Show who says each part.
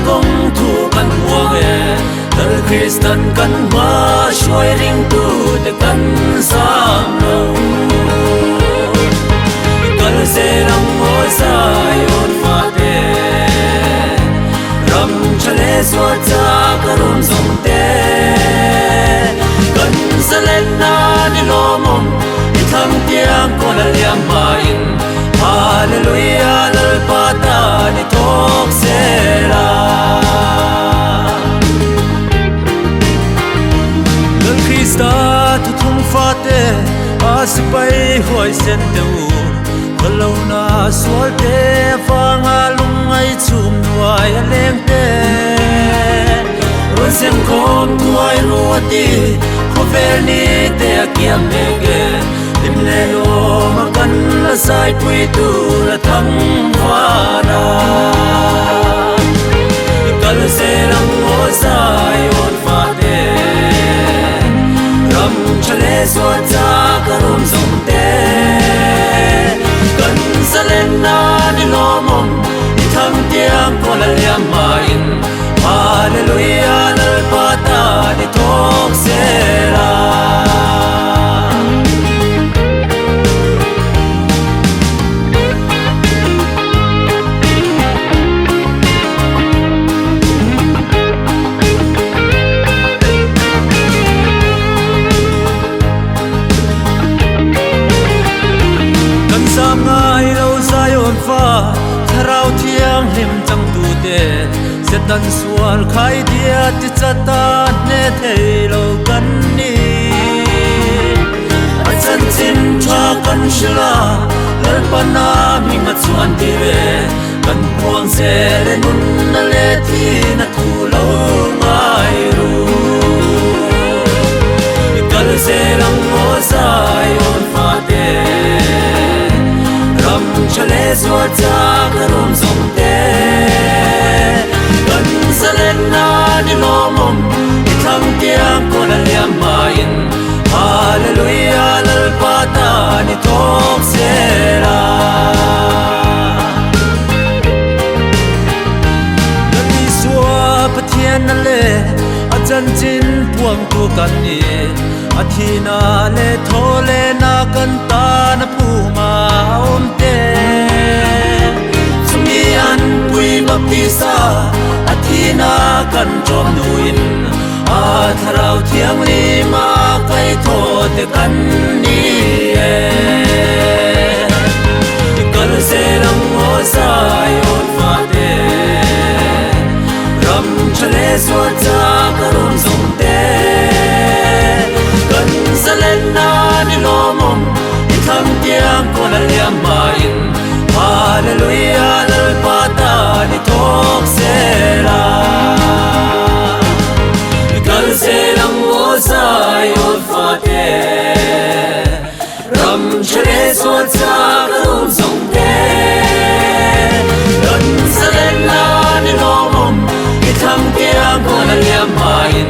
Speaker 1: kawng thu kan huang e. Lal Kristan kan hma hruai ringtute kan zam lo. I kal zel ang aw Zion fate, ram tha leh zual chak a rawn zawm te. Kan zalenna ni lawmawm i thlang tiang kawl a liam hmain, Hallelujah Lalpa tan i thawk zel a. Lal Krista thuthung fate a sipai huaisen te u, Kawlona sual te vanga lungngai chhum nuai a leng te. Rawn sem khawm thuai ru a ti, khawvel ni te a kiam mek e. Hlim leh lawm a kan la zaipui tur a thang van a. I kal zel ang aw Zion fate, ram tha leh zual chak a rawm zawm te. Kan zalenna ni lawmawm i thang tiang kawl a liam hmain, Hallelujah Lalpa tan i thawk zel a. Kan zam ngai lo Zion fa, Thlarau Thianghlim changtute, Setan sual khai dia ti chata hne thei lo kan ni. A chanchin tha kan hrilh a, Lalpana hming a chuan tir e, kan puang zel e nunna leh thina thu lo ngai ru. I kal zel ang aw Zion fate, ram tha leh zual chak a rawm zawm te. Kan zalenna ni lawmawm i thlang tiang kawl a liam hmain, Hallelujah Lalpa tan i thawk zel a. Lal Isua Pathian a leh a chanchin puangtu kan ni, a thihna leh thaw lehna kan tan a phuma a awm te. Chumi an pui baptisa a thihna kan ṭawm hnuin a thlarau thianghlim a kaithaw te kan ni e. I kal zel ang aw Zion fate, ram tha leh zual chak a rawn zawm te. Kan zalenna ni lawmawm i thlang tiang kawl a liam hmain, Hallelujah Lalpa tan i thawk zel a. I kal zel ang aw Zion fate, ram tha leh zual chak a rum zawng te. Kan zalenna ni lawmawm i thlang tiang kawl a liam hmain.